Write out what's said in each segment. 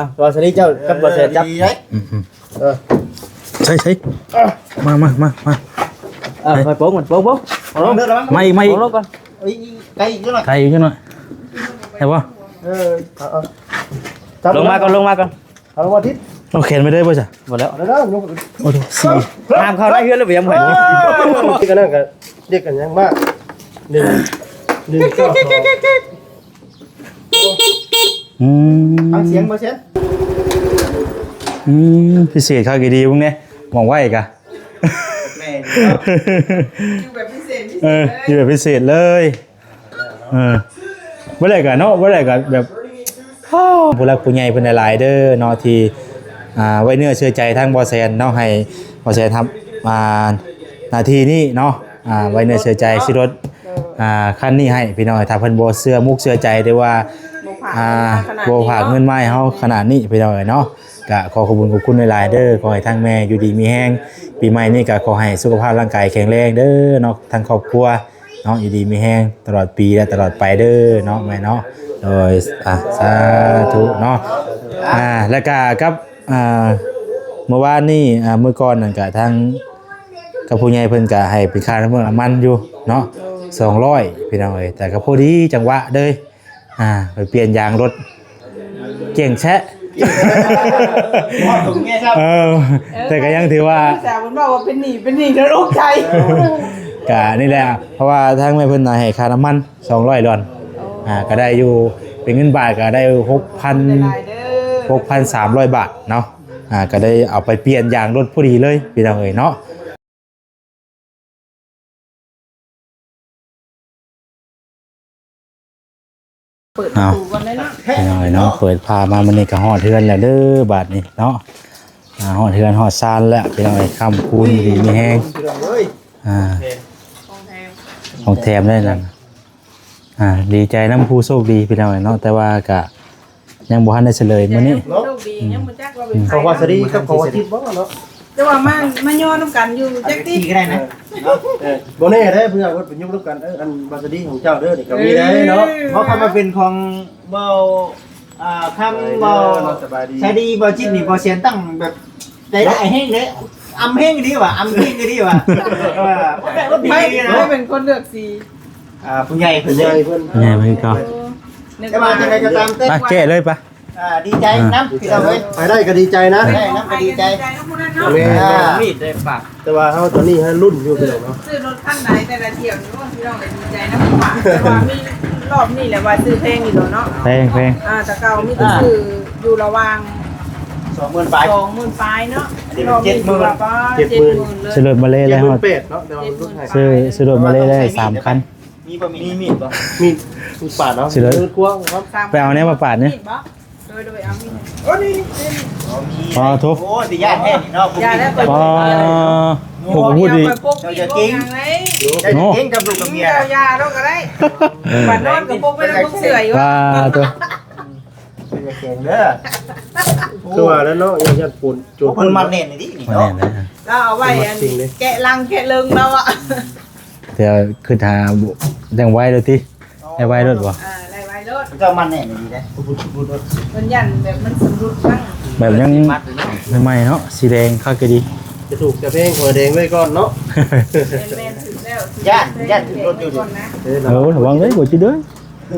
ອ່ະ ວ່າຊະນີ້ເຈົ້າກັບບໍ່ແຊນຈັບ ເອີ ໃສ່ ໃສ່ ມາ ມາ ມາ ມາ ອ່ະ ໄປໂປ່ງມັນ ໂປ່ງ ໂປ່ງ ເອົາລົງ ມາອີກ ມາອີກ ເອົາລົງກ່ອນ ອີກ ໄກອີກຈັກໜ້ອຍ ໄກອີກຈັກໜ້ອຍ ໄດ້ບໍ່ ເອີ ເອົາ ເອົາ ຈັບ ລົງມາກ່ອນ ລົງມາກ່ອນ ເອົາ ລົງມາທິດ ເອົາແຂນໄປໄດ້ບໍ່ຊະ ບໍ່ແລ້ວ ເອົາເດີ ໂອ້ໂຫ ສີ່ ຫ້າມເຂົ້າໃນເຮືອນແລ້ວບໍ່ຍັງບໍ່ ເອີ ນີ້ກໍນັ້ນກໍເດັກກັນຍັງມາ ໜຶ່ງ ໜຶ່ງ ສອງ ອືມ ຟັງສຽງບໍ່ແຊນ ອືມ ພິເສດຄັກອີ່ຫຼີ ເບິ່ງແດ່ ໝ່ອງໄວ້ກະ ແມ່ນເນາະ ຢູ່ແບບພິເສດ ເອີ ຢູ່ແບບພິເສດເລີຍ ເອີ ບໍ່ໄດ້ກະເນາະ ບໍ່ໄດ້ກະແບບ ຜູ້ຫຼັກຜູ້ໃຫຍ່ເພິ່ນຫຼາຍໆເດີເນາະ ທີ່ ອ່າ ໄວ້ເນື້ອເຊື່ອໃຈທາງບໍ່ແຊນເນາະ ໃຫ້ບໍ່ແຊນຮັບ ອ່າ ໜ້າທີ່ນີ້ເນາະ ອ່າ ໄວ້ເນື້ອເຊື່ອໃຈຊື້ລົດ ອ່າ ຄັນນີ້ໃຫ້ພີ່ນ້ອງ ຖ້າເພິ່ນບໍ່ເຊື່ອມຸກເຊື່ອໃຈ ຫຼືວ່າ ບໍ່ຝາກ ອ່າ ເງິນມາຂະໜາດ ບໍ່ຝາກເງິນມາໃຫ້ເຮົາຂະໜາດນີ້ພີ່ນ້ອງເອີຍເນາະ ກະຂໍຂອບຄຸນຂອບຄຸນຫຼາຍໆເດີ ຂໍໃຫ້ທາງແມ່ຢູ່ດີມີແຮງ ປີໃໝ່ນີ້ກະຂໍໃຫ້ສຸຂະພາບຮ່າງກາຍແຂງແຮງເດີເນາະ ທັງຄອບຄົວເນາະ ຢູ່ດີມີແຮງຕະຫຼອດປີ ແລະ ຕະຫຼອດໄປເດີເນາະແມ່ເນາະ ໂດຍ ອ່າ ສາທຸເນາະ ອ່າ ແລ້ວກະກັບ ອ່າ ເມື່ອວານນີ້ ອ່າ ມື້ກ່ອນນັ້ນກະທາງ ກັບຜູ້ໃຫຍ່ເພິ່ນກະໃຫ້ເປັນຄ່ານ້ຳມັນຢູ່ເນາະ ສອງຮ້ອຍ ພີ່ນ້ອງເອີຍ ແຕ່ກໍພໍດີຈັງຫວະເລີຍ ອ່າ ໄປປ່ຽນຢາງລົດ ກ້ຽງແຊະ ຮອດຕົງແງ່ຊ້ຳ ເອີ ແຕ່ກໍຍັງຖືວ່າ ສາວເພິ່ນເວົ້າວ່າເປັນໜີ້ ເປັນໜີ້ ແລ້ວໂລກໃຈ ກະນີ້ແຫຼະ ເພາະວ່າທາງແມ່ເພິ່ນນະໃຫ້ຄ່ານ້ຳມັນສອງຮ້ອຍດອນ ອ່າ ກໍໄດ້ຢູ່ ເປັນເງິນບາດກໍໄດ້ຫົກພັນ ຫົກພັນສາມຮ້ອຍບາດເນາະ ອ່າ ກໍໄດ້ເອົາໄປປ່ຽນຢາງລົດພໍດີເລີຍ ພີ່ນ້ອງເອີຍເນາະ. ເປີດປະຕູກ່ອນເລີຍເນາະ ພີ່ນ້ອງເອີຍເນາະ ເປີດພາມາມື້ນີ້ກໍຮອດເຮືອນແລ້ວເດີ ບາດນີ້ເນາະ ອ່າ ຮອດເຮືອນຮອດຊານແລ້ວ ພີ່ນ້ອງເອີຍ ຄ້ຳຄູນຢູ່ດີມີແຮງ ອ່າ ຂອງແຖມ ຂອງແຖມໄດ້ນັ້ນ ອ່າ ດີໃຈນຳຜູ້ໂຊກດີພີ່ນ້ອງເນາະ ແຕ່ວ່າກະຍັງບໍ່ທັນໄດ້ສະເຫຼີຍມື້ນີ້ ເນາະ ໂຊກດີ ອືມ ຍັງບໍ່ຈັກວ່າເປັນໃຜ ຂອງວາສະດີກັບຂອງວາທິດບໍ່ເນາະ ແຕ່ວ່າມາ ມາຍໍ້ນຳກັນຢູ່ຈັກຕິ ກໍໄດ້ນະ ເອີ ບໍ່ແນ່ເດ້ ເພື່ອເພິ່ນໄປຍຸບນຳກັນ ເອີ ອັນວາສະດີຂອງເຈົ້າເດີ ນີ້ກໍມີໄດ້ເນາະ ເອີ ເພາະຄຳວ່າເປັນຂອງເວົ້າ ອ່າ ຄຳເວົ້າ ສະບາຍດີ ສະບາຍດີ ບໍ່ຈິດນີ້ ບໍ່ສຽນຕັ້ງແບບ ໄດ້ຫຼາຍແຮງເດ້ ອຳແຮງອີ່ຫຼີວ່າ ອຳແຮງອີ່ຫຼີວ່າ ເອີ ບໍ່ແມ່ນຄົນເລືອກສີ ອ່າ ຜູ້ໃຫຍ່ເພິ່ນ ຜູ້ໃຫຍ່ເພິ່ນກໍ ແຕ່ວ່າຈັ່ງໃດກໍຕາມແຕ່ ມາແກະເລີຍປະ ອ່າ ດີໃຈນຳ ອ່າ ພີ່ນ້ອງເອີຍ ໄປໄດ້ກໍດີໃຈນະ ໄດ້ນຳກໍດີໃຈ ດີໃຈນຳຜູ້ນັ້ນເນາະ ແມ່ນ ອ່າ ມີດໄດ້ປະ ແຕ່ວ່າເຮົາຕອນນີ້ໃຫ້ລຸ້ນຢູ່ພີ່ນ້ອງເນາະ ຊື້ລົດຄັນໃດແຕ່ລະທ່ຽວນີ້ ໂອ້ຍ ພີ່ນ້ອງເອີຍ ດີໃຈນຳ ແຕ່ວ່າມີ ຮອບນີ້ແຫຼະວ່າຊື້ແພງຢູ່ດອກເນາະ ແພງໆ ອ່າ ແຕ່ເກົ່າມີແຕ່ຊື້ຢູ່ລະຫວ່າງ ສອງໝື່ນປາຍ ສອງໝື່ນປາຍເນາະ ອັນນີ້ເຈັດໝື່ນ ຮອບນີ້ຖືວ່າ ເຈັດໝື່ນ ເຈັດໝື່ນເລີຍ ຊື້ລົດມາເລີຍໄດ້ຮອດ ເຈັດໝື່ນເລີຍ ຊື້ ຊື້ລົດມາເລີຍໄດ້ສາມຄັນ ມີບໍ່ ມີ ມີມີດບໍ່ ມີດ ມີດປາດເນາະ ຊື້ເລີຍ ເອີ ກວ້າງເນາະ ໄປເອົາແນວມາປາດນີ້ ມີດບໍ່? ໂດຍ ໂດຍ ເອົາມີດ ໂອ້ ນີ້ ນີ້ ອໍ ໂທ້ ໂອ້ ຊິຢ້ານແທ້ນີ້ເນາະ ຢ່າແລ້ວ ບໍ່ມີດ ອໍ ໂອ້ ບໍ່ດີ ເຈົ້າຢ່າເກັ່ງ ເຈົ້າຢ່າເກັ່ງກັບລູກກັບເມຍ ເຈົ້າຢ່າດອກກໍໄດ້ ບັດນອນກໍປົກໄວ້ໃນປົກເສື້ອຢູ່ ວ່າໂທ້ ເປັນຢ່າເກັ່ງເດີ ຄືວ່າແລ້ວເນາະ ຢ້ານໂຈນ ໂອ້ ເພິ່ນມັດແໜ້ນອີ່ຫຼີນີ້ເນາະ ລາວເອົາໄວ້ອັນແກະຫຼັງແກະເລິງລາວອະ ແຕ່ຄິດຫາ ຍັງໄວໂລດຕິ ໄດ້ໄວໂລດບໍ່ ອ່າ ໄດ້ໄວໂລດ ເຈົ້າມັດແໜ້ນອີ່ຫຼີເດ້ ເພິ່ນຢ້ານແບບມັນຊຳລຸດ ແບບຍັງໃໝ່ໆເນາະ ສີແດງຄັກກະດີ ຈະຖືກຈະແພງ ຂໍແດງໄວ້ກ່ອນເນາະ ແມ່ນໆ ຖືກແລ້ວ ຢ້ານ ຢ້ານຖືກລົດຢູ່ ເອີ ລະວັງເດີ ບໍ່ຈິດເດີ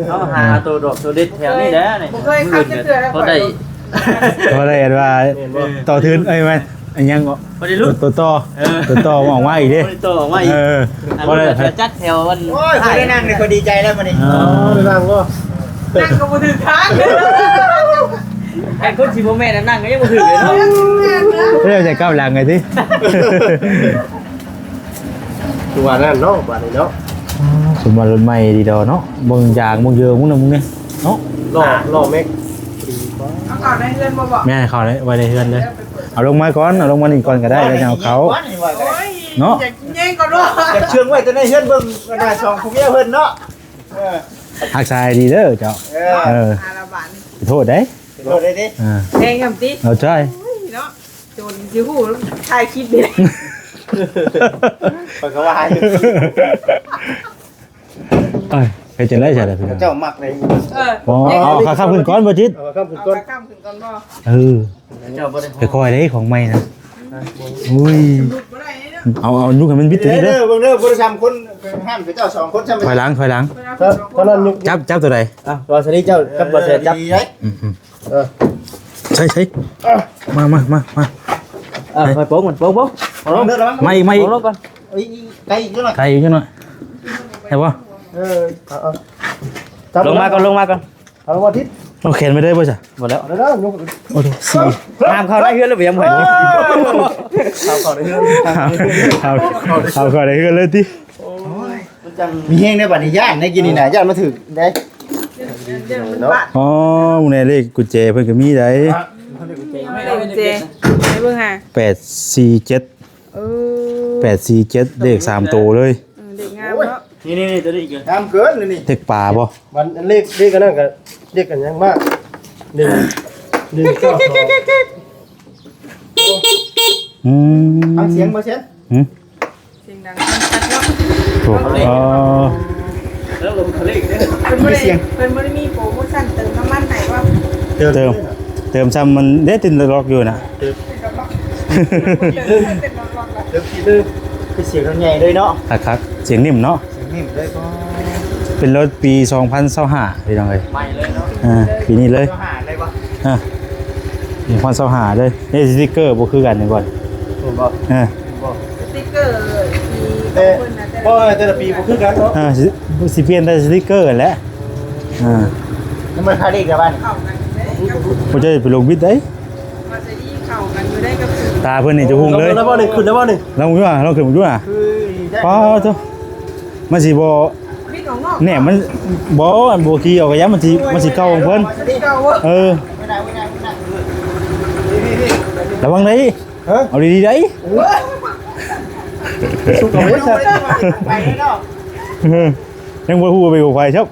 ເຮົາຫາໂຕດອກໂຕເດັດແຖວນີ້ແຫຼະນີ້ ບໍ່ເຄີຍຂັບຈັກເທື່ອແລ້ວ ພໍໄດ້ ພໍໄດ້ອັນວ່າ ແມ່ນບໍ່ ຕໍ່ທຶນ ເອີຍ ແມ່ນ ອັນຫຍັງເກາະ ບໍ່ໄດ້ລຸ້ນ ຕົວຕໍ່ ເອີ ຕົວຕໍ່ອອກມາອີກເດ້ ຕົວຕໍ່ອອກມາອີກ ເອີ ອັນ ພໍໄດ້ ຈັດແຖວອັນ ໂອ້ຍ ໄດ້ນັ່ງນີ້ກໍດີໃຈແລ້ວມື້ນີ້ ອໍ ໄດ້ນັ່ງບໍ່ ນັ່ງກໍບໍ່ຖືກທາງ ແຕ່ຄົນຊິບໍ່ແມ່ນນັ່ງກໍຍັງບໍ່ຖືກເລີຍເນາະ ແລ້ວຈະກັບຫຼັງໄງຕິ ຄືວ່ານັ້ນເນາະ ບາດນີ້ເນາະ ສົມວ່າລົດໃໝ່ດີດອເນາະ ເບິ່ງຢາງເບິ່ງເຢີງເບິ່ງນຳເບິ່ງນີ້ເນາະ ລໍ້ ລໍ້ແມັກ ເອົາເຂົ້າໃນເຮືອນບໍ່ບໍ? ແມ່ນ ເຂົ້າໄວ້ໃນເຮືອນເລີຍ ເອົາລົງມາກ່ອນ ເອົາລົງມານີ້ກ່ອນກໍໄດ້ ແລ້ວຈັ່ງເອົາເຂົ້າ ໂອ້ຍ ເນາະ ຢາກແຍ່ງກ່ອນບໍ່? ຢາກເຊື່ອງໄວ້ແຕ່ໃນເຮືອນເບິ່ງ ອັນນ່າ ສອງຜົວເມຍເພິ່ນເນາະ ເອີ ຮັກສາໃຫ້ດີເດີເຈົ້າ ເອີ ເອີ ອາລະບາດນີ້ ໂທດເດ້ ໂທດເດ້ຕິ ເອີ ແພງນຳຕິ ເອົາໃຈ ໂອ້ຍ ເນາະ ໂຈນຊິຮູ້ຖ່າຍຄລິບນີ້ ຂ້ອຍກໍວ່າຢູ່ ເອີຍ ແພ ເຮັດຈັ່ງໃດຊະລະພີ່ນ້ອງ? ເຈົ້າມັກເລີຍ. ເອີ ອໍ ເອົາ ເອົາຂາຄ້ຳຂຶ້ນກ່ອນບໍ່ຈິດ? ເອົາຂາຄ້ຳຂຶ້ນກ່ອນ. ເອົາຂາຄ້ຳຂຶ້ນກ່ອນບໍ່? ເອີ ເຈົ້າບໍ່ໄດ້ ຄ່ອຍໆເດ້ ຂອງໃໝ່ນະ. ອຸ້ຍ ເອົາ ເອົາ ຍົກໃຫ້ມັນບິດຕົວນີ້ເດີ. ເອີ ເບິ່ງເດີ ບໍ່ໄດ້ຊ້ຳຄົນ ຫ້າມເຂົາເຈົ້າສອງຄົນຊ້ຳ. ຖອຍຫຼັງ ຖອຍຫຼັງ. ເອີ ເທົ່ານັ້ນ ຍົກ ຈັບ ຈັບຕົວໃດ? ອ່ະ ວ່າຊະນີ້ເຈົ້າກັບບໍ່ແຊຈັບ. ອືມ ເອີ ໃສ່ ໃສ່ ມາ ມາ ມາ ມາ. ອ່ະ ໄປໂປ້ງມັນ ໂປ້ງ ໂປ້ງ ເອົາລົງ ມາອີກ ມາອີກ ເອົາລົງກ່ອນ. ເອີຍ ໄກອີກຈັກໜ້ອຍ ໄກອີກຈັກໜ້ອຍ ໄດ້ບໍ່? ເອີ ເອົາ ເອົາ ຈັບ ລົງມາກ່ອນ ລົງມາກ່ອນ. ເອົາ ລົງມາທິດ ເອົາແຂນໄປໄດ້ບໍ່ຊະ? ບໍ່ແລ້ວ ເອົາເດີ ຍົກ ໂອ້ໂຫ ສີ່ ຫ້າມເຂົ້າໃນເຮືອນແລ້ວ ບໍ່ຢາກໃຫ້ ເຂົ້າ ເຂົ້າໃນເຮືອນ ເຂົ້າ ເຂົ້າໃນເຮືອນເລີຍຕິ. ໂອ້ຍ ມັນຈັ່ງມີແຮງໄດ໋ ບາດນີ້ຢ້ານໄດ໋ ກິນນີ້ນະ ຢ້ານມາຖືກໄດ໋ເນາະ. ອໍ ມື້ນີ້ເລກກຸນແຈເພິ່ນກໍມີໄດ໋. ເລກກຸນແຈ ໃຫ້ເບິ່ງຫາ ແປດສີ່ເຈັດ. ເອີ ແປດສີ່ເຈັດ ເລກສາມໂຕເລີຍ. ເອີ ເລກງາມເນາະ. ນີ້ໆໆ ຕົວນີ້ອີກ ງາມເກີນນີ້. ເລກປາບໍ່? ມັນເລກ ເລກອັນນັ້ນກໍ ເລກອັນຫຍັງມາ ໜຶ່ງ ໜຶ່ງເກົ້າສອງ. ອືມ ຟັງສຽງບໍ່ ສຽງ? ຫື? ສຽງດັງຟັງຊັດເນາະ. ໂອ້ ເອີ ເອີ ເພິ່ນບໍ່ໄດ້ ເພິ່ນບໍ່ໄດ້ມີໂປຣໂມຊັນເຕີມນ້ຳມັນໃຫ້ບໍ່? ເຕີມ ເຕີມ ເຕີມຊ້ຳມັນເດ້ ເຕັມລັອກຢູ່ນະ. ເຕີມ ເຕີມລັອກໆ ເຕີມ ເຕີມລັອກໆ ເຕີມ ເຕີມ ຄືສຽງໃຫຍ່ເລີຍເນາະ. ຄັກໆ ສຽງນິ້ມເນາະ. ສຽງນິ້ມເລີຍ. ເປັນລົດປີສອງພັນຊາວຫ້າ ພີ່ນ້ອງເອີຍ ໃໝ່ເລີຍເນາະ. ອ່າ ປີນີ້ເລີຍ ຊາວຫ້າເລີຍບໍ່? ອ່າ ສອງພັນຊາວຫ້າເລີຍ. ນີ້ສະຕິກເກີບໍ່ຄືກັນນີ້ບໍ່? ເຫັນບໍ່? ເອີ ສະຕິກເກີທີ່ຂອງເພິ່ນນະ ແຕ່ ເພາະວ່າແຕ່ລະປີບໍ່ຄືກັນເນາະ. ອ່າ ຊິ ຊິປ່ຽນແຕ່ສະຕິກເກີຫັ້ນແຫຼະ. ອ່າ ຍັງບໍ່ທັນໄດ້ອີກລະບາດນີ້ ບໍ່ໃຈໄປລົງບິດໄດ໋. ຕາເພິ່ນນີ້ຈະຮຸ່ງເລີຍ. ລອງເບິ່ງໄດ້ບໍ່ນີ້? ຂຶ້ນໄດ້ບໍ່ນີ້? ລອງຢູ່ຫາ ລອງຂຶ້ນເບິ່ງຢູ່ຫາ. ປ້າໂທ້ ມັນຊິບໍ່ ແໜ້ ມັນບໍ່ ອັນບໍ່ຂີ່ອອກກະຍາ ມັນຊິ ມັນຊິເກົ່າຂອງເພິ່ນ. ເອີ ລະວັງໄດ໋. ເອົາດີໆໄດ໋. ສຸກເອົາໄວ້ຊະ ຍັງບໍ່ຮູ້ວ່າເປັນຂອງໃຜຊ້ຳ.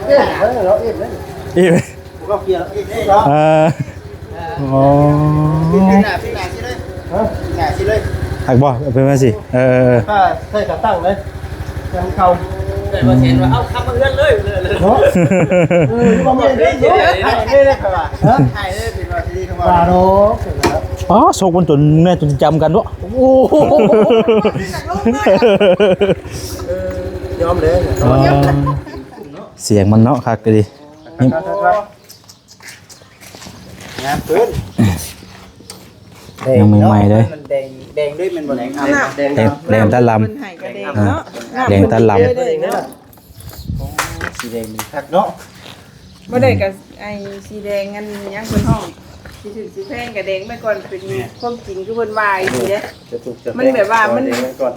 ເອີ ບໍ່ເອົາເອັດເລີຍ ເອັດ ບໍ່ເອົາເກຍເອັດເລີຍເນາະ. ເອີ ອໍ ເປັນໜ້າ ເປັນໜ້າຊິເລີຍ. ຮະ? ໜ້າຊິເລີຍ ຄັກບໍ່? ເປັນມາຊິ ເອີ ເອີ ເອີ ຖ້າໃສ່ຂາຕັ້ງເລີຍ ແຕ່ມັນເຂົ້າ ແຕ່ວ່າເຫັນວ່າເອົາຂັບມາເຮືອນເລີຍ ເນາະ. ເອີ ບໍ່ແມ່ນເດ້ ເອີ ໃຫ້ເລີຍ ໃຫ້ເລີຍ ເປັນວ່າຊິດີ ວ່າດອກ. ອໍ ສົກມັນຈົນແມ່ຈົນຈຳກັນເນາະ. ໂອ້ໂຫ ເອີ ຍອມເລີຍ ສຽງມັນເນາະ ຄັກອີ່ຫຼີ. ງາມເກີນ ຍັງໃໝ່ໆເດ້. ແດງ ແດງເດ້ແມ່ນບໍ່? ແດງ ແດງ ແດງຕາລຳ ເພິ່ນໃຫ້ກະແດງເນາະ. ອ່າ ແດງຕາລຳ ໂອ້ ສີແດງນີ້ຄັກເນາະ. ບໍ່ໄດ້ກະ ໄອ້ສີແດງອັນຫຍັງເພິ່ນຮ້ອງ ຊິຖືກຊິແພງກະແດງໄປກ່ອນ. ເປັນຄວາມຈິງຄືເພິ່ນວ່າອີ່ຫຼີເດ້. ມັນແບບວ່າມັນ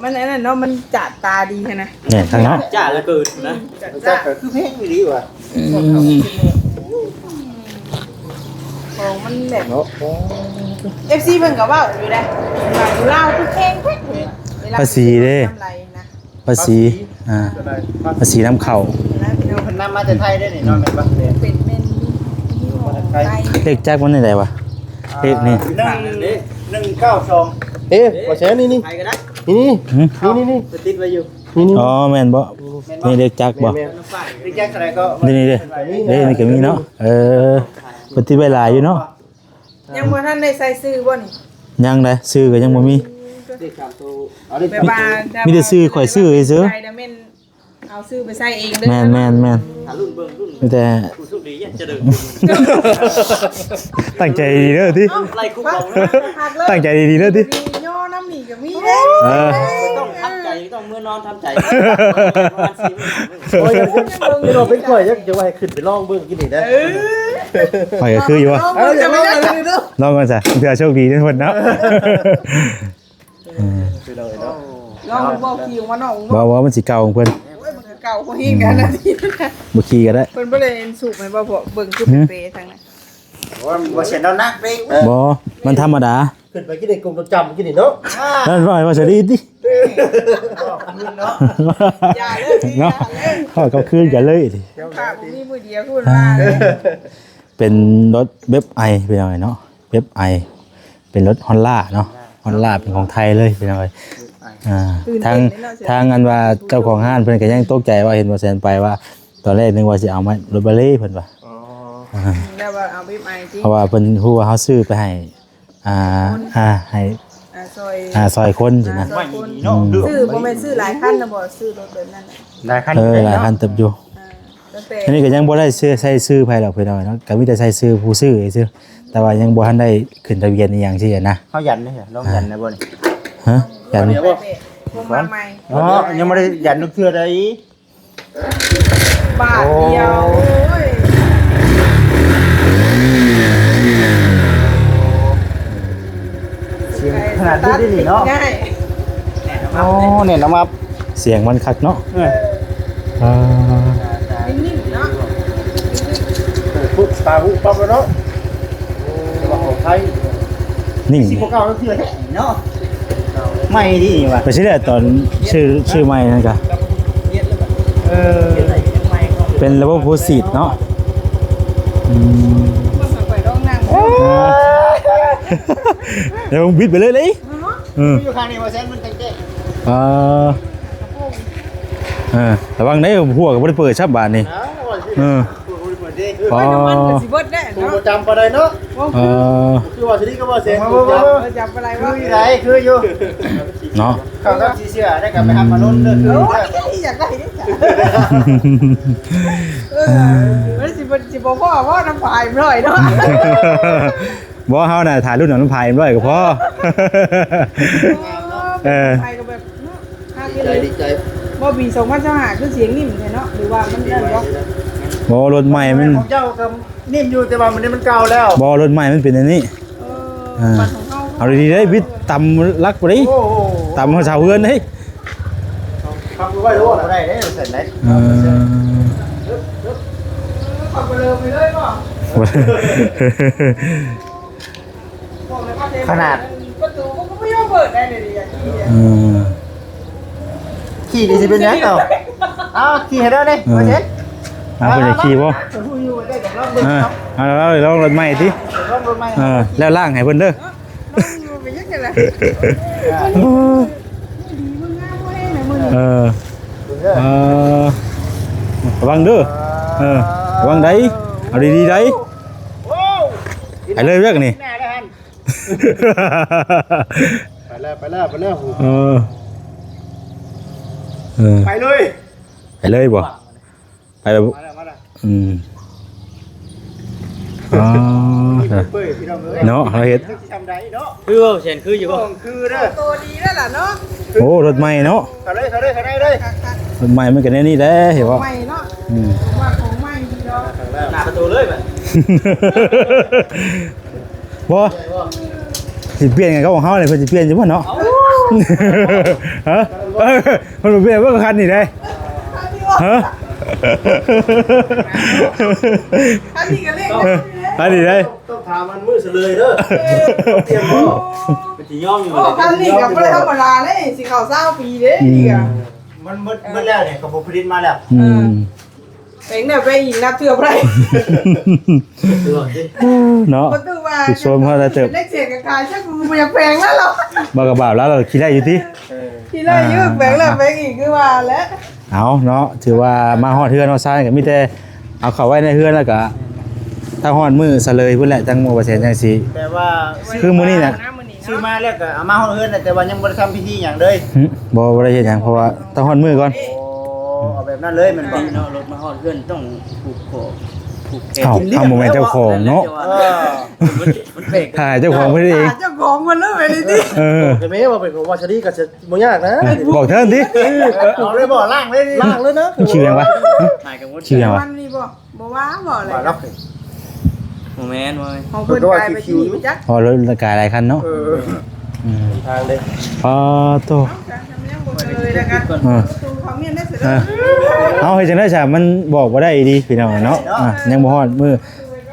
ມັນອັນນັ້ນເນາະ ມັນຈາດຕາດີຫັ້ນນະ. ແມ່ນຄັກເນາະ ຈາດເລີຍເກີນນະ. ອືມ ຈາດ ຈາດກະຄືແພງອີ່ຫຼີວ່າ. ອືມ ຂອງມັນແບບເນາະ. ເອັຟຊີເພິ່ນກະເວົ້າຢູ່ເດ້ ວ່າຢູ່ລາວຄືແພງແທ້ ພາສີເດ້ ກຳໄລນະ. ພາສີ ພາສີ ອ່າ ພາສີນຳເຂົ້າ ເພິ່ນນຳມາແຕ່ໄທເດ້ນີ້ເນາະ. ແມ່ນບໍ່? ເປັນ ແມ່ນ ເລກຈັກມັນແນວໃດວະ? ເລກນີ້ ອ່າ ໜຶ່ງ ໜຶ່ງເກົ້າສອງ. ເອີ ບໍ່ແຊນນີ້ ນີ້ ນີ້ ນີ້ ຫື? ນີ້ ນີ້ ຕິດໄວ້ຢູ່ ນີ້ ນີ້. ອໍ ແມ່ນບໍ່? ນີ້ເລກຈັກບໍ່? ແມ່ນ ເລກຈັກເທົ່າໃດກໍ ນີ້ ນີ້ເດ້ ນີ້ ນີ້ກະມີເນາະ. ເອີ ເພິ່ນຕິດໄວ້ຫຼາຍຢູ່ເນາະ. ຍັງບໍ່ທັນໄດ້ໃສ່ຊື່ບໍ່ນີ້? ຍັງເດ້ ຊື່ກະຍັງບໍ່ມີ. ເລກສາມໂຕ ເອົາເລກ ແບບວ່າ ມີແຕ່ຊື່ຂ້ອຍຊື່ຊື່. ເອົາຊື່ໄປໃສ່ເອງເດີ. ແມ່ນໆໆ ຖ້າລຸ້ນເບິ່ງ ລຸ້ນ ມີແຕ່ ຜູ້ໂຊກດີຈະເດີນ ຕັ້ງໃຈດີເດີຕິ ເອົ້າ ໄລ່ຄຸກເອົາ ຕັ້ງໃຈດີເດີຕິ. ຍໍນຳນີ້ກະມີເດ້. ເອີ ຕ້ອງທຳໃຈ ຕ້ອງເມືອນອນທຳໃຈ ປະມານສີ່ມື້. ໂອ້ຍ ເປັນຂ້ອຍ ຢາກ ຢາກວ່າໃຫ້ຂຶ້ນໄປລອງເບິ່ງກິນນີ້ນະ. ເອີ ຂ້ອຍກະຄືຢູ່ວ່າ ລອງເບິ່ງ ລອງເບິ່ງ ລອງກ່ອນຊະ ເພື່ອໂຊກດີເດີເພິ່ນເນາະ. ອືມ ລອງເບິ່ງ ຂີ່ອອກມານອກເບິ່ງ. ບໍ່ ບໍ່ ມັນຊິເກົ່າຂອງເພິ່ນ. ໂອ້ຍ ມັນກະເກົ່າ ບໍ່ເຫັນກັນນະ ບໍ່ຂີ່ກະໄດ້. ເພິ່ນບໍ່ໄດ້ສູບໃຫ້ບໍ່? ເບິ່ງຄືເປທາງນັ້ນ. ໂອ້ຍ ບໍ່ເສຍນ້ຳໜັກເດ້. ບໍ່ ມັນທຳມະດາ. ຂຶ້ນໄປກິນໄອ້ກົງໂຕຈຳກິນນີ້ເນາະ. ນັ້ນວ່າ ວ່າສະດີຕິ. ຢ່າເລີຍ ເນາະ ເວົ້າກັບຄືນກັນເລີຍ. ຂ້າບໍ່ມີມື້ດຽວພຸ້ນວ່າ ເປັນລົດເວັບໄອ ພີ່ນ້ອງເນາະ ເວັບໄອ ເປັນລົດຮອນດ້າເນາະ ຮອນດ້າເປັນຂອງໄທເລີຍ ພີ່ນ້ອງເອີຍ. ອ່າ ຕື່ນເຕັ້ນເລີຍເນາະ ທາງ ທາງອັນວ່າເຈົ້າຂອງຮ້ານເພິ່ນກໍຍັງຕົກໃຈວ່າເຫັນບໍ່ແຊນໄປວ່າ ຕອນແລກນຶກວ່າຊິເອົາມາລົດບາເລເພິ່ນວ່າ ອໍ ອ່າ ແລ້ວວ່າເອົາບີບໄອຕິ ເພາະວ່າເພິ່ນຮູ້ວ່າເຮົາຊື້ໄປໃຫ້ ອ່າ ຄົນ ອ່າ ໃຫ້ ອ່າ ຊ່ອຍ ອ່າ ຊ່ອຍຄົນຊີ້ນະ ອ່າ ຊ່ອຍຄົນ ອືມ ຊື້ບໍ່ແມ່ນຊື້ຫຼາຍຄັນນະບໍ່ ຊື້ລົດແບບນັ້ນ ຫຼາຍຄັນ ເອີ ຢູ່ເດ້ເນາະ ຫຼາຍຄັນເຕີບຢູ່ ອ່າ ຕັ້ງແຕ່ ອັນນີ້ກໍຍັງບໍ່ໄດ້ໃສ່ຊື່ໃຜດອກພີ່ນ້ອງເນາະ ກໍມີແຕ່ໃສ່ຊື່ຜູ້ຊື້ຊື່ ແຕ່ວ່າຍັງບໍ່ທັນໄດ້ຂຶ້ນທະບຽນອີ່ຫຍັງຊີ້ນະ ເຮົາຢັນເດ້ ລອງຢັນໄດ້ບໍ່ນີ້ ຮະ ຢັນ ພວກມາໃໝ່ ອໍ ຍັງບໍ່ໄດ້ຢັນຈັກເທື່ອໃດ ບາດດຽວ ໂອ້ຍ ສຽງຂະໜາດນີ້ເດນີ້ເນາະ ງ່າຍ ໂອ້ ແໜ້ນອອກມາ ສຽງມັນຄັກເນາະ ເອີ ອ່າ ນິ້ມໆເນາະ ເປີດປຸບຕາຫູປັບແລ້ວເນາະ ແຕ່ວ່າຂອງໄທ ນີ້ ຊິບໍ່ເກົ່າຈັກເທື່ອແທ້ເນາະ ໃໝ່ດີນີ້ວ່າ ໄປຊິແຫຼະ ຕອນຊື້ ຊື້ໃໝ່ນັ້ນກະ ເອີ ເປັນລະບົບຫົວສີດເນາະ ອືມ ເບິ່ງຂ້ອຍລອງນັ່ງ ດຽວບິດໄປເລີຍເລີຍ ເອີ ຢູ່ຂ້າງນີ້ວ່າແຊນມັນແຕກ ອ່າ ເອີ ລະວັງເດີ ຫົວກໍບໍ່ໄດ້ເປີດຊ້ຳບາດນີ້ ອ່າ ເອີ ໂອ້ຍ ນ້ຳມັນກໍຊິເບິດແລ້ວເນາະ ບໍ່ຈຳປານໃດເນາະ ເອີ ຄືວ່າຊິດີກໍວ່າເສຍ ເອີ ຈຳປານໃດວະ ຄືຢູ່ໃດ ຄືຢູ່ເນາະ ເຂົ້າກັບສີເສື້ອໄດ້ກໍໄປຮັບມາລຸ້ນເດີ ຄື ໂອ້ຍ ຢາກໄດ້ເດ້ ເອີ ມັນຊິບໍ່ ຊິບໍ່ພໍບໍ່ນຳພາຍໜ້ອຍເນາະ ບໍ່ ເຮົານະ ຖ້າລຸ້ນນຳພາຍໜ້ອຍກໍພໍ ເອີ ໄປກໍແບບ ເນາະ ດີໃຈ ດີໃຈ ບໍ່ ປີສອງພັນຊາວຫ້າ ຄືສຽງນິ້ມແທ້ເນາະ ຫຼືວ່າມັນນັ້ນບໍ່? ບໍ່ ລົດໃໝ່ມັນ ຂອງເຈົ້າກໍນິ້ມຢູ່ ແຕ່ວ່າມັນນີ້ມັນເກົ່າແລ້ວ ບໍ່ ລົດໃໝ່ມັນເປັນອັນນີ້ ເອີ ອ່າ ບັດຂອງເຮົາ ເອົາດີໆເດ້ ບິດຕຳຫຼັກບໍ່ໄດ້ ໂອ້ໂຫ ຕຳເຮົາຊາວເຮືອນເດ້ ຂັບໄວ້ໂລດ ບໍ່ໄດ້ເດ້ ເປັນໄດ ເອີ ຂັບໄປເລີຍ ໄປເລີຍບໍ່? ຂະໜາດປະຕູກໍບໍ່ຍອມເປີດໄດ້ເດ ເອີ ຂີ່ນີ້ຊິເປັນຫຍັງເອົາ ເອົາຂີ່ໃຫ້ເດີນີ້ ເອີ ວ່າຊິ ເອົາເພິ່ນຈະຂີ່ບໍ່ ເອີ ເອົາລອງລົດໃໝ່ຕິ ເອີ ແລ້ວລ້າງໃຫ້ເພິ່ນເດີ ເອີ ເອີ ເອີ ລະວັງເດີ ເອີ ລະວັງໄດ ເອົາດີໆໄດ ໂອ້ ໄປເລີຍວຽກນີ້ ໜ້າແລ້ວຫັ້ນ ໄປແລ້ວ ໄປແລ້ວ ໄປແລ້ວ ເອີ ເອີ ໄປເລີຍ ໄປເລີຍບໍ່? ໄປແລ້ວ ມາແລ້ວ ມາແລ້ວ ອືມ ອໍ ເປີດ ພີ່ນ້ອງເອີຍ ເນາະ ເຮົາເຮັດ ຈັກຊິທຳໃດເນາະ ຄືວ່າແຊນຄືຢູ່ບໍ່? ຄືເດີ ໂຕດີແລ້ວລະເນາະ ໂອ້ ລົດໃໝ່ເນາະ ເຂົ້າເລີຍ ເຂົ້າເລີຍ ເຂົ້າໃນເລີຍ ລົດໃໝ່ມັນກໍແນວນີ້ແຫຼະ ເຫັນບໍ່? ຂອງໃໝ່ເນາະ ອືມ ວ່າຂອງໃໝ່ດີເນາະ ໜ້າປະຕູເລີຍບັດ ບໍ່ ຊິປ່ຽນກັນກັບຂອງເຮົານີ້ ເພິ່ນຊິປ່ຽນຢູ່ບໍ່ເນາະ? ຮະ ເອີ ເພິ່ນບໍ່ປ່ຽນບໍ່ຄັນນີ້ເດ້ ຮະ ຄັນນີ້ກໍເລກ ຄັນນີ້ເດ້ ຕ້ອງຖາມອັນມື້ສະເລີຍເດີ ຕຽມບໍ່? ເພິ່ນຊິຍອມຢູ່ ໂອ້ ຄັນນີ້ກໍບໍ່ໄດ້ທຳມະດາເດ້ ຊິເຂົ້າຊາວປີເດ້ ອືມ ນີ້ກໍ ມັນໝົດ ໝົດແລ້ວນີ້ ກໍບໍ່ຜະລິດມາແລ້ວ ອືມ ເອີ ເປັນແນວໄປອີກ ນັບເທື່ອບໍ່ໄດ້ ເນາະ ປະຕູວ່າ ຜູ້ຊົມເຮົາໄດ້ເຕີບ ເລັກເສດກໍຂາຍ ຈັກບໍ່ຢາກແພງແລ້ວເນາະ ບໍ່ກໍບາບແລ້ວ ເຮົາຂີ່ໄດ້ຢູ່ຕິ ເອີ ຂີ່ໄດ້ຢູ່ ອ່າ ແພງແລ້ວແພງອີກ ຄືວ່າແຫຼະ ເອົາເນາະ ຖືວ່າມາຮອດເຮືອນຮອດຊານ ກໍມີແຕ່ເອົາເຂົ້າໄວ້ໃນເຮືອນ ແລ້ວກໍຖ້າຮອດມື້ສະເລີຍພຸ້ນແຫຼະ ທາງໝໍບໍ່ແສນຈັ່ງຊິ ແຕ່ວ່າ ຄືມື້ນີ້ນະ ຊື້ມາແລ້ວກໍເອົາມາຮອດເຮືອນແຫຼະ ແຕ່ວ່າຍັງບໍ່ໄດ້ທຳພິທີຫຍັງເລີຍ ຫຶ ບໍ່ ບໍ່ໄດ້ເຮັດຫຍັງ ເພາະວ່າຕ້ອງຮອດມື້ກ່ອນ ໂອ້ ເອົາແບບນັ້ນເລີຍແມ່ນບໍ່? ເນາະ ລົດມາຮອດເຮືອນຕ້ອງຜູກຄໍ ຜູກແຂນ ເອົ້າ ເຮົາບໍ່ແມ່ນເຈົ້າຂອງເນາະ ເອີ ມັນ ມັນແປກ ຖ້າເຈົ້າຂອງເພິ່ນເອງ ຖ້າເຈົ້າຂອງເພິ່ນເລີຍ ເອີ ກໍແມ່ນວ່າເປັນຂອງວາສະດີກໍຈະບໍ່ຍາກນະ ບອກເທີນຕິ ເອີ ເອົາເລີຍບໍ່ ລ້າງເລີຍ ລ້າງເລີຍນະ ຊື່ຫຍັງວະ? ຊື່ຫຍັງວະ? ມັນນີ້ບໍ່? ບໍ່ວ່າບໍ່ແຫຼະ ວ່າລັບ ບໍ່ແມ່ນເວີຍ ຂອງເພິ່ນກາຍໄປທີ່ນີ້ໄປຈັກ ອໍ ລົດກາຍຫຼາຍຄັນເນາະ ເອີ ອືມ ທາງເດ້ ອໍ ໂຕ ຍັງບໍ່ເລີຍນະ ເອີ ປະຕູຂອງເມຍໄດ້ເສຍ ເອີ ເຮົາເຮັດຈັ່ງໃດຊະ ມັນບອກບໍ່ໄດ້ດີພີ່ນ້ອງເນາະ ອ່າ ຍັງບໍ່ຮອດມື້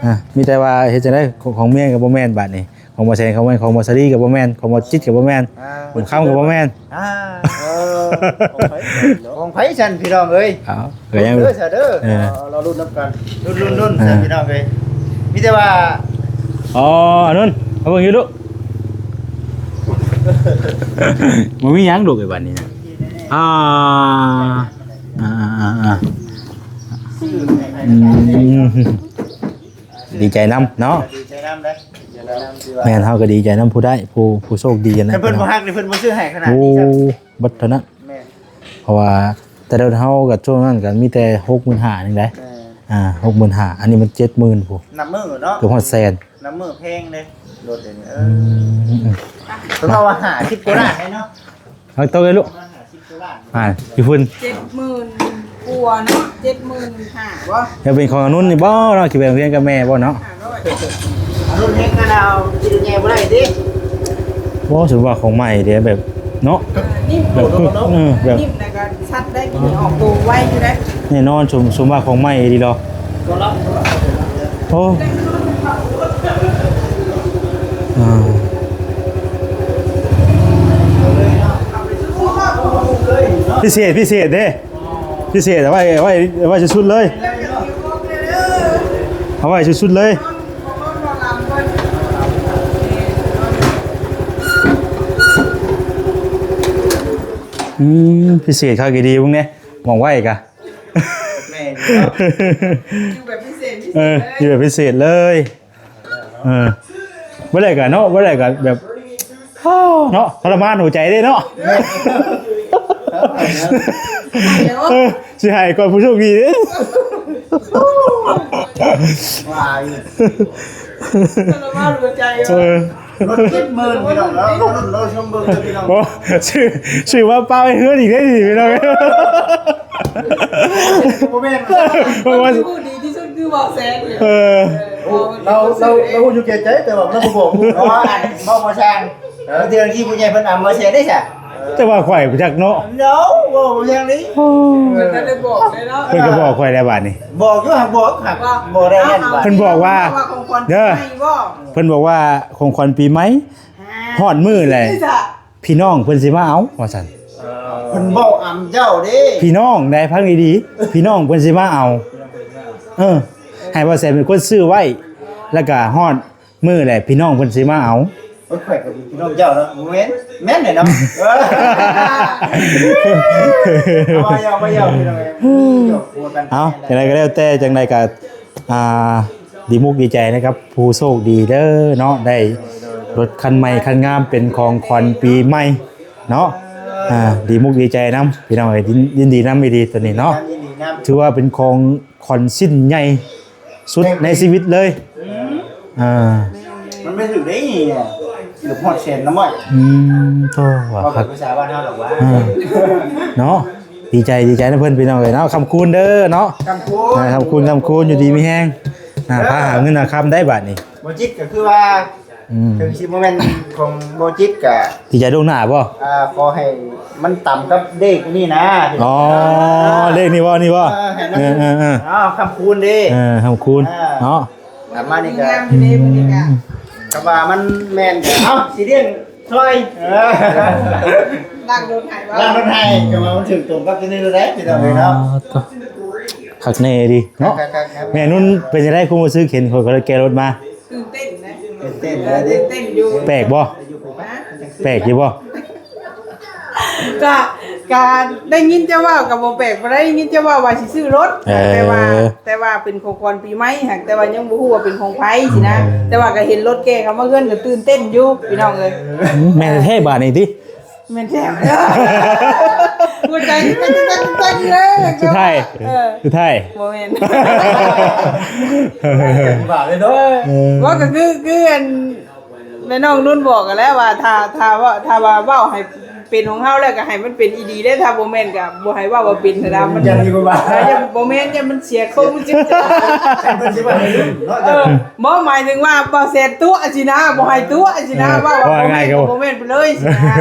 ອ່າ ມີແຕ່ວ່າເຮັດຈັ່ງໃດ ຂອງເມຍກໍບໍ່ແມ່ນບາດນີ້ ຂອງບໍ່ແສນກໍບໍ່ແມ່ນ ຂອງບໍ່ສາລີກໍບໍ່ແມ່ນ ຂອງບໍ່ຈິດກໍບໍ່ແມ່ນ ອ່າ ຂອງຄຳກໍບໍ່ແມ່ນ ອ່າ ເອີ ຂອງໃຜຊັ້ນພີ່ນ້ອງເອີຍ ເອົາ ກໍຍັງເດີຊະເດີ ເອີ ລໍລຸ້ນນຳກັນ ລຸ້ນໆໆ ອ່າ ຊັ້ນພີ່ນ້ອງເອີຍ ມີແຕ່ວ່າ ອໍ ອານຸນ ມາເບິ່ງຢູ່ລູກ ເ ບໍ່ມີຫຍັງລູກ ໄອ້ບາດນີ້ນະ ອ່າ ອ່າໆໆ ອືມ ດີໃຈນຳເນາະ ດີໃຈນຳເດ້ ດີໃຈນຳ ແມ່ນ ເຮົາກໍດີໃຈນຳຜູ້ໄດ້ ຜູ້ ຜູ້ໂຊກດີນະ ຄັນເພິ່ນບໍ່ຮັກນີ້ ເພິ່ນບໍ່ຊື້ໃຫ້ຂະໜາດ ໂອ້ ນີ້ຊ້ຳ ເບິດເທົ່ານັ້ນ ແມ່ນ ເພາະວ່າແຕ່ລົດເຮົາກໍຊ່ວງນັ້ນກໍມີແຕ່ຫົກໝື່ນຫ້າ ໜຶ່ງໄດ໋ ແມ່ນ ອ່າ ຫົກໝື່ນຫ້າ ອັນນີ້ມັນເຈັດໝື່ນພຸ້ນ ນັບມື້ເນາະ ເກືອບຮອດແສນ ນຳມື້ແພງເດ້ ລົດເດ ເອີ ອືມ ເພິ່ນເວົ້າວ່າຫ້າສິບກວ່າລ້ານເນາະ ເອົາໂຕເລີຍລູກ ປະມານຫ້າສິບກວ່າລ້ານ ອ່າ ຢູ່ພຸ້ນ ເຈັດໝື່ນກວ່າເນາະ ເຈັດໝື່ນຫ້າບໍ່ ຍັງເປັນຂອງອະນຸນນີ້ບໍ່ເນາະ ຊິໄປໂຮງຮຽນກັບແມ່ບໍ່ເນາະ ຫ້າຮ້ອຍ ອະນຸນເຮັດກັນເອົາ ຊິແຍ່ບໍ່ໄດ້ຕິ ບໍ່ ສົມວ່າຂອງໃໝ່ເດ້ ແບບເນາະ ເອີ ແບບ ເອີ ແບບ ແລ້ວກໍຊັດໄດ້ ມີອອກໂຕໄວຢູ່ເດ້ ແນ່ນອນ ສົມ ສົມວ່າຂອງໃໝ່ອີ່ຫຼີດອກ ໂອ້ ອ່າ ພິເສດ ພິເສດເດ້ ພິເສດ ເອົາໄວ້ ເອົາໄວ້ ເອົາໄວ້ສຸດໆເລີຍ ເອົາໄວ້ສຸດໆເລີຍ ອືມ ພິເສດຄັກອີ່ຫຼີ ເບິ່ງແດ່ ໝ່ອງໄວ້ກະ ແມ່ນຢູ່ເນາະ ຢູ່ແບບພິເສດ ເອີ ຢູ່ແບບພິເສດເລີຍ ເອີ ບໍ່ໄດ້ກະເນາະ ບໍ່ໄດ້ກະແບບ ໂອ້ ເນາະ ທໍລະມານຫົວໃຈເດ້ເນາະ ເອີ ຊິໃຫ້ກ່ອນຜູ້ໂຊກດີເດ້ ວ່າຢູ່ ທໍລະມານຫົວໃຈ ເອີ ລົດເຈັດໝື່ນ ພີ່ນ້ອງເນາະ ລົດ ລົດຊົມເບິ່ງເດີພີ່ນ້ອງ ບໍ່ ຊື້ ຊື້ມາປະໄວ້ເຮືອນອີກເດ້ນີ້ພີ່ນ້ອງ ບໍ່ແມ່ນ ເພາະວ່າ ຜູ້ດີທີ່ສຸດຄືບ່າວແສນ ເອີ ເອີ ລາວ ລາວ ລາວຮູ້ຢູ່ແກ່ໃຈ ແຕ່ວ່າລາວບໍ່ບອກໝູ່ ເພາະວ່າອັນ ເວົ້າບໍ່ຊ່າງ ເອີ ບາງເທື່ອທີ່ຜູ້ໃຫຍ່ເພິ່ນອຳບໍ່ແຊເດ້ຊະ ແຕ່ວ່າຂ້ອຍບໍ່ຈັກເນາະ ເນາະ ເວົ້າບໍ່ແຊນີ້ ເພິ່ນໄດ້ບອກເລີຍເນາະ ເພິ່ນກໍບອກຂ້ອຍແລ້ວບາດນີ້ ບອກຢູ່ ຫາກບອກ ຫາກບອກໄດ້ແນ່ນ ເພິ່ນບອກວ່າ ເດີ ເພິ່ນບອກວ່າຂອງຂວັນປີໃໝ່ ຮອດມື້ແລ້ວ ພີ່ນ້ອງເພິ່ນຊິມາເອົາວ່າຊັ້ນ ເພິ່ນເວົ້າອຳເຈົ້າເດ້ ພີ່ນ້ອງໄດ໋ ຟັງດີໆ ພີ່ນ້ອງເພິ່ນຊິມາເອົາ ເອີ ໃຫ້ບ່າວແສນເປັນຄົນຊື້ໄວ້ ແລ້ວກະຮອດ ມື້ແຫຼະພີ່ນ້ອງເພິ່ນຊິມາເອົາ ໂອ້ຍ ຂ້ອຍກໍເປັນພີ່ນ້ອງເຈົ້າເນາະ ບໍ່ແມ່ນ ແມ່ນແຫຼະເນາະ ເອີ ເອົາ ເອົາ ເອົາ ພີ່ນ້ອງເອີຍ ເອົາ ຈັ່ງໃດກໍແລ້ວແຕ່ ຈັ່ງໃດກໍ ອ່າ ດີມຸກດີໃຈນະກັບຜູ້ໂຊກດີເດີເນາະ ໄດ້ລົດຄັນໃໝ່ຄັນງາມເປັນຂອງຂວັນປີໃໝ່ເນາະ ອ່າ ດີມຸກດີໃຈນຳພີ່ນ້ອງເອີຍ ຍິນ ຍິນດີນຳອີ່ຫຼີໂຕນີ້ເນາະ ຍິນດີນຳ ຖືວ່າເປັນຂອງ ຂວັນຊິ້ນໃຫຍ່ສຸດໃນຊີວິດເລີຍ ອືມ ອ່າ ມັນໄປຖືກໄດ້ນີ້ ເກືອບຮອດແສນນຳ ອືມ ໂທ້ ວ່າ ເວົ້າ ຄັກ ເປັນພາສາບ້ານເຮົາດອກວ່າ ເອີ ເນາະ ດີໃຈ ດີໃຈນຳເພິ່ນພີ່ນ້ອງເອີຍເນາະ ຄຳຄູນເດີເນາະ ຄຳຄູນ ອ່າ ຄຳຄູນ ຄຳຄູນ ຢູ່ດີມີແຮງ ອ່າ ເອີ ພາຫາເງິນຫາຄຳໄດ້ບາດນີ້ ບໍ່ຈິດກໍຄືວ່າ ອືມ ເຖິງຊິບໍ່ແມ່ນຂອງບໍ່ຈິດກະ ດີໃຈລ່ວງໜ້າບໍ່? ອ່າ ຂໍໃຫ້ມັນຕຳກັບເລກນີ້ນະ ອໍ ເລກນີ້ບໍ່? ນີ້ບໍ່? ເອີ ໃຫ້ມັນ ເອີໆໆ ເອົາ ຄຳຄູນເດ້ ເອີ ຄຳຄູນ ອ່າ ເນາະ ປະມານນີ້ກະ ງາມຢູ່ເດ້ມື້ນີ້ກະ ອືມ ກະວ່າມັນແມ່ນ ເອົ້າ ຊິລ້ຽງຊ່ອຍ ເອີ ລ້າງລົດໃຫ້ບໍ່? ລ້າງລົດໃຫ້ ກະວ່າມັນຖືກຕົງກັບທີ່ນີ້ໄດ້ ພີ່ນ້ອງເອີຍເນາະ ອໍ ຄັກແນ່ດີເນາະ ຄັກໆໆ ແມ່ນຸນເປັນຈັ່ງໃດ ຄວາມຮູ້ສຶກເຫັນຂ້ອຍແກ່ລົດມາ? ຕື່ນເຕັ້ນນະ ຕື່ນເຕັ້ນ ເອີ ຕື່ນເຕັ້ນຢູ່ ແປກບໍ່? ຮະ? ແປກຢູ່ບໍ່? ກະ ກະໄດ້ຍິນເຈົ້າເວົ້າກະບໍ່ແປກ ບໍ່ໄດ້ຍິນເຈົ້າເວົ້າວ່າຊິຊື້ລົດ ເອີ ແຕ່ວ່າ ແຕ່ວ່າເປັນຂອງຂວັນປີໃໝ່ຫັ້ນ ແຕ່ວ່າຍັງບໍ່ຮູ້ວ່າເປັນຂອງໃຜຊີ້ນະ ອືມ ແຕ່ວ່າກະເຫັນລົດແກ່ເຂົ້າມາເຮືອນກະຕື່ນເຕັ້ນຢູ່ພີ່ນ້ອງເອີຍ ແມ່ນແທ້ບາດນີ້ຕິ ແມ່ນແທ້ ຫົວໃຈເຕັ້ນໆໆເລີຍ ສຸດທ້າຍ ເອີ ສຸດທ້າຍ ບໍ່ແມ່ນ ບາດເລີຍເນາະ ເອີ ບໍ່ ກໍຄື ຄືອັນ ແມ່ນ້ອງນຸນບອກຫັ້ນແຫຼະວ່າ ຖ້າ ຖ້າວ່າ ຖ້າວ່າເວົ້າໃຫ້ເປັນຂອງເຮົາແລ້ວ ກໍໃຫ້ມັນເປັນອີ່ຫຼີເດ້ ຖ້າບໍ່ແມ່ນກໍບໍ່ໃຫ້ເວົ້າວ່າເປັນຫັ້ນນະ ມັນ ຢ້ານມີຄົນວ່າ ເອີ ຢ້ານ ບໍ່ແມ່ນ ຢ້ານມັນເສຍຄວາມຮູ້ສຶກ ເພິ່ນຊິວ່າໃຫ້ລຸ້ນເນາະ ເອີ ບໍ່ ໝາຍເຖິງວ່າບໍ່ແຊນຕົວະຊີ້ນະ ບໍ່ໃຫ້ຕົວະຊີ້ນະ ເອີ ເວົ້າວ່າບໍ່ແມ່ນກໍບໍ່ແມ່ນໄປເລີຍຊີ້ນະ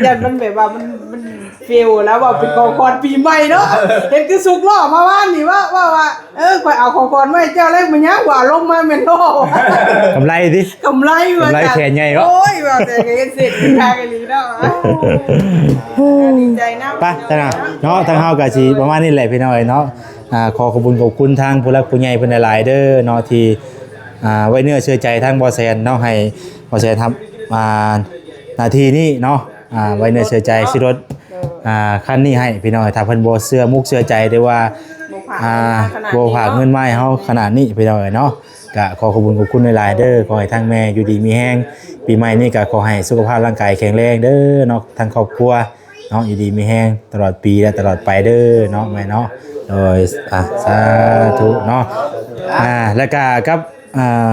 ຢ້ານມັນແບບວ່າມັນ ມັນ ເຟວ ແລ້ວເວົ້າເປັນຂອງຂວັນປີໃໝ່ເນາະ ເຫັນຄືສຸກລໍ້ມາວານນີ້ ເວົ້າ ເວົ້າວ່າ ເອີ ຂ້ອຍເອົາຂອງຂວັນມາໃຫ້ເຈົ້າແລ້ວ ມັນຍັງວ່າລົງມາແມ່ນລໍ້ ກຳໄລຕິ ກຳໄລວ່າ ກຳໄລແຂນໃຫຍ່ເນາະ ໂອ້ຍ ວ່າແຕ່ກໍເຮັດເສດເປັນທາງອີ່ຫຼີເນາະ ດີໃຈນຳ ໄປ ຕາໜ້າເນາະ ທາງເຮົາກໍຊິປະມານນີ້ແຫຼະພີ່ນ້ອງເອີຍເນາະ ອ່າ ຂໍຂອບຄຸນຂອບຄຸນທາງຜູ້ຫຼັກຜູ້ໃຫຍ່ເພິ່ນຫຼາຍໆເດີເນາະ ທີ່ ອ່າ ໄວ້ເນື້ອເຊື່ອໃຈທາງບໍ່ແຊນເນາະ ໃຫ້ບໍ່ແຊນຮັບ ອ່າ ໜ້າທີ່ນີ້ເນາະ ອ່າ ໄວ້ເນື້ອເຊື່ອໃຈ ຊື້ລົດ ໂດຍ ອ່າ ຄັນນີ້ໃຫ້ພີ່ນ້ອງ. ຖ້າເພິ່ນບໍ່ເຊື່ອມຸກເຊື່ອໃຈ ຫຼືວ່າ ບໍ່ຝາກ ອ່າ ເງິນມາຂະໜາດນີ້ ບໍ່ຝາກເງິນມາໃຫ້ເຮົາຂະໜາດນີ້ພີ່ນ້ອງເອີຍເນາະ. ກະຂໍຂອບຄຸນຂອບຄຸນຫຼາຍໆເດີ. ຂໍໃຫ້ທາງແມ່ຢູ່ດີມີແຮງ ປີໃໝ່ນີ້ກະຂໍໃຫ້ສຸຂະພາບຮ່າງກາຍແຂງແຮງເດີເນາະ ທັງຄອບຄົວເນາະ ຢູ່ດີມີແຮງຕະຫຼອດປີ ແລະ ຕະຫຼອດໄປເດີເນາະແມ່ເນາະ. ໂດຍ ອ່າ ສາທຸເນາະ. ອ່າ ແລ້ວກະກັບ ອ່າ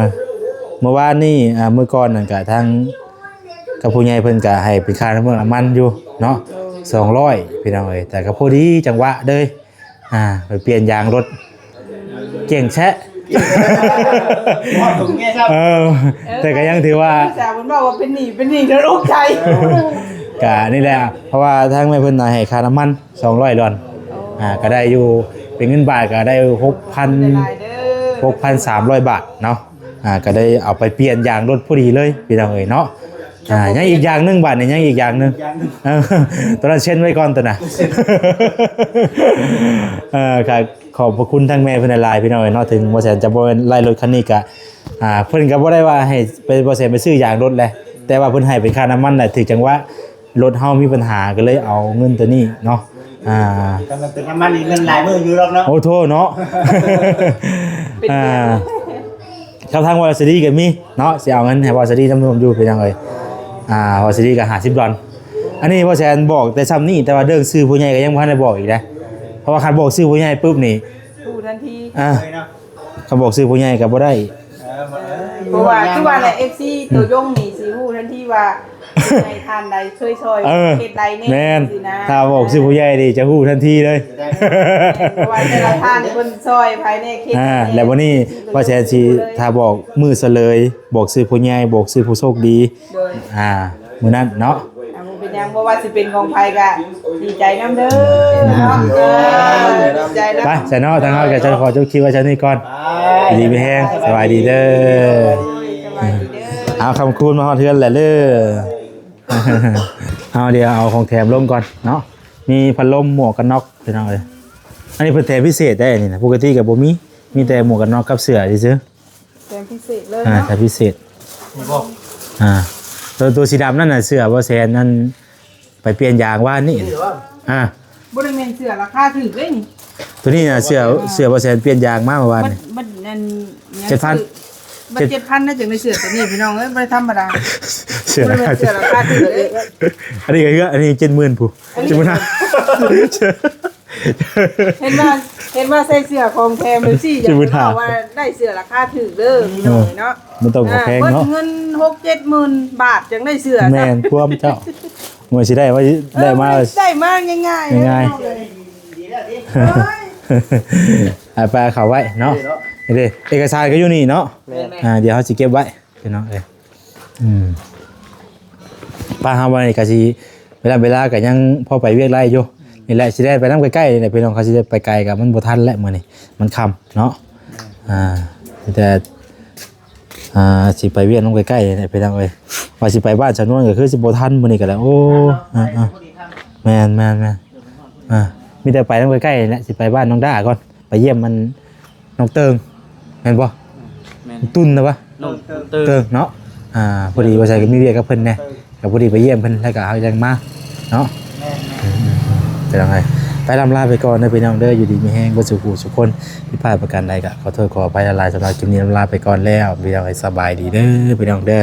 ເມື່ອວານນີ້ ອ່າ ມື້ກ່ອນນັ້ນກະທາງ ກັບຜູ້ໃຫຍ່ເພິ່ນກະໃຫ້ເປັນຄ່ານ້ຳມັນຢູ່ເນາະ ສອງຮ້ອຍພີ່ນ້ອງເອີຍ. ແຕ່ກະພໍດີຈັງຫວະເລີຍ ອ່າ ໄປປ່ຽນຢາງລົດ ກ້ຽງແຊະ ຮອດຖົງແງ່ຊ້ຳ ເອີ ແຕ່ກະຍັງຖືວ່າ ອຸດສ່າເພິ່ນເວົ້າວ່າເປັນໜີ້ ເປັນໜີ້ ແລ້ວຕົກໃຈ ກະນີ້ແຫຼະ ເພາະວ່າທາງແມ່ເພິ່ນນະໃຫ້ຄ່ານ້ຳມັນສອງຮ້ອຍດອນ ອ່າ ກະໄດ້ຢູ່ ເປັນເງິນບາດກະໄດ້ຫົກພັນ ຫົກພັນສາມຮ້ອຍບາດເນາະ. ອ່າ ກະໄດ້ເອົາໄປປ່ຽນຢາງລົດພໍດີເລີຍພີ່ນ້ອງເອີຍເນາະ. ອ່າ ຍັງອີກຢ່າງໜຶ່ງ ບາດນີ້ຍັງອີກຢ່າງໜຶ່ງ ເອີ ໂຕນັ້ນເຊັນໄວ້ກ່ອນໂຕນະ ເອີ ກະຂອບພະຄຸນທາງແມ່ເພິ່ນຫຼາຍໆ ພີ່ນ້ອງເອີຍເນາະ. ເຖິງບໍ່ແສນຈະບໍ່ໄດ້ລົດຄັນນີ້ກະ ອ່າ ເພິ່ນກະບໍ່ໄດ້ວ່າໃຫ້ໄປ ບໍ່ແສນໄປຊື້ຢາງລົດແຫຼະ ແຕ່ວ່າເພິ່ນໃຫ້ເປັນຄ່ານ້ຳມັນແຫຼະ ຖືກຈັງຫວະ ລົດເຮົາມີບັນຫາ ກະເລີຍເອົາເງິນໂຕນີ້ເນາະ. ອ່າ ກຳລັງເຕີມນ້ຳມັນອີກ ເງິນຫຼາຍມື້ຢູ່ດອກເນາະ ໂອ້ໂທເນາະ ເປັນເດືອນ ອ່າ ກັບທາງວາສະດີກະມີເນາະ ຊິເອົາເງິນໃຫ້ວາສະດີນຳຢູ່ພີ່ນ້ອງເອີຍ. ອ່າ ວາສະດີກະຫ້າສິບດອນ. ອັນນີ້ບໍ່ແສນບອກແຕ່ຊ່ຳນີ້ ແຕ່ວ່າເລື່ອງຊື່ຜູ້ໃຫຍ່ກະຍັງບໍ່ທັນໄດ້ບອກອີກເດ້ ເພາະວ່າຄັນບອກຊື່ຜູ້ໃຫຍ່ປຶບນີ້ ຮູ້ທັນທີ ອ່າ ເລີຍເນາະ. ຄັນບອກຊື່ຜູ້ໃຫຍ່ກະບໍ່ໄດ້ ເອີ ເພາະວ່າຄືວ່າແຫຼະ ເອັຟຊີ ໂຕຍົງນີ້ຊິຮູ້ທັນທີວ່າ ໃຫ້ທ່ານໃດເຄີຍຊ່ອຍ ເອີ ເຂດໃດແນ່ ແມ່ນ ຊິນະ. ຖ້າບອກຊື່ຜູ້ໃຫຍ່ນີ້ຈະຮູ້ທັນທີເລີຍ ເພາະວ່າແຕ່ລະທ່ານນີ້ເພິ່ນຊ່ອຍໃຜແນ່ ເຂດໃດແນ່ ອ່າ ແລ້ວບັດນີ້ວ່າແຊນຊິ ຊິຮູ້ເລີຍ ຖ້າບອກມື້ສະເຫຼີຍ ບອກຊື່ຜູ້ໃຫຍ່ ບອກຊື່ຜູ້ໂຊກດີ ໂດຍ ອ່າ ມື້ນັ້ນເນາະ. ອ່າ ບໍ່ເປັນຫຍັງ ບໍ່ວ່າຊິເປັນຂອງໃຜກະດີໃຈນຳເດີເນາະ ເອີ ດີໃຈນຳ. ໄປ ຊັ້ນເນາະ ທາງເຮົາກະຈະຂໍຈົບຄລິບໄວ້ຊ່ຳນີ້ກ່ອນ. ໄປ ຢູ່ດີມີແຮງ ສະບາຍດີເດີ ໂດຍ ສະບາຍດີເດີ. ເອົາ ຄ່ຳຄືນມາຮອດເຮືອນແຫຼະເດີ ເອົາ ດຽວເອົາຂອງແຖມລົງກ່ອນເນາະ. ມີພັດລົມ ໝວກກັນນັອກ ພີ່ນ້ອງເອີຍ. ອັນນີ້ເພິ່ນແຖມພິເສດໄດ໋ ອັນນີ້ນະ ປົກກະຕິກະບໍ່ມີ ມີແຕ່ໝວກກັນນັອກກັບເສື້ອຊື່ໆ. ແຖມພິເສດເລີຍ ອ່າ ເນາະ ແຖມພິເສດ ນີ້ບໍ່ ອ່າ ໂຕ ໂຕສີດຳນັ້ນນະ ເສື້ອບໍ່ແສນນັ້ນ ໄປປ່ຽນຢາງວານນີ້ ນີ້ບໍ່ ອ່າ ບໍ່ໄດ້ແມ່ນເສື້ອລາຄາຖືກເດ້ນີ້ ໂຕນີ້ນະ ເສື້ອ ເສື້ອບໍ່ແສນປ່ຽນຢາງມາເມື່ອວານນີ້ ບັດ ບັດນັ້ນ ເຈັດພັນ ບັດ ເຈັດ ເຈັດພັນນະ ຈຶ່ງໄດ້ເສື້ອໂຕນີ້ພີ່ນ້ອງເອີຍ ບໍ່ໄດ້ທຳມະດາ ເສື້ອ ບໍ່ແມ່ນເສື້ອລາຄາຖືກເດ້. ອັນນີ້ກະເຮືອ ອັນນີ້ເຈັດໝື່ນພຸ້ນ ເຈັດໝື່ນ ເຫັນວ່າ ເຫັນວ່າໃສ່ເສື້ອຂອງແຖມ ເອັຟຊີ ຢາກເວົ້າວ່າໄດ້ເສື້ອລາຄາຖືກເດີພີ່ນ້ອງເອີຍເນາະ ມັນຕ້ອງຂອງແພງເນາະ ອ່າ ເບິດເງິນຫົກເຈັດໝື່ນບາດຈັ່ງໄດ້ເສື້ອ ແມ່ນຄວາມເຈົ້າ ເມື່ອຊິໄດ້ມາ ໄດ້ມາ ໄດ້ມາງ່າຍໆ ງ່າຍໆ ເອີຍ ເອົາໄປເອົາເຂົ້າໄວ້ເນາະ ນີ້ເດ້ ເອກະສານກະຢູ່ນີ້ເນາະ ແມ່ນໆ ອ່າ ດຽວເຮົາຊິເກັບໄວ້ ພີ່ນ້ອງເອີຍ ອືມ ປາເຮົາວ່ານີ້ກະຊິ ເວລາ ເວລາກະຍັງພໍໄປວຽກໄດ້ຢູ່ ນີ້ແຫຼະ ຊິໄດ້ໄປນຳໃກ້ໆນີ້ແຫຼະ ພີ່ນ້ອງ ຄັນຊິໄດ້ໄປໄກກະມັນບໍ່ທັນແຫຼະ ມື້ນີ້ມັນຄ່ຳເນາະ ອ່າ ມີແຕ່ ອ່າ ຊິໄປວຽກນຳໃກ້ໆນີ້ແຫຼະ ພີ່ນ້ອງເອີຍ ວ່າຊິໄປບ້ານສານວນກະຄືຊິບໍ່ທັນມື້ນີ້ກະແລ້ວ ໂອ້ ອ່າ ແມ່ນໆໆ ອ່າ ມີແຕ່ໄປນຳໃກ້ໆນີ້ແຫຼະ ຊິໄປບ້ານນ້ອງດ້າກ່ອນ ໄປຢ້ຽມມັນ ນ້ອງເຕີງ ແມ່ນບໍ່? ແມ່ນ ຕຸນນະວະ ນ້ອງເຕີງ ເຕີງເນາະ ອ່າ ພໍດີວ່າໃສກະມີວຽກກັບເພິ່ນແນ່ ກະພໍດີໄປຢ້ຽມເພິ່ນ ແລ້ວກະເຮົາຈັ່ງມາເນາະ ແມ່ນໆ ເປັນຈັ່ງໃດ ໄປລຳລາໄປກ່ອນເດີພີ່ນ້ອງເດີ ຢູ່ດີມີແຮງເບິດສູ່ຜູ້ສູ່ຄົນ ຜິດພາດປະການໃດກະຂໍໂທດຂໍອະໄພຫຼາຍໆ ສຳລັບຄລິບນີ້ລຳລາໄປກ່ອນແລ້ວ ພີ່ນ້ອງເອີຍ ສະບາຍດີເດີພີ່ນ້ອງເດີ.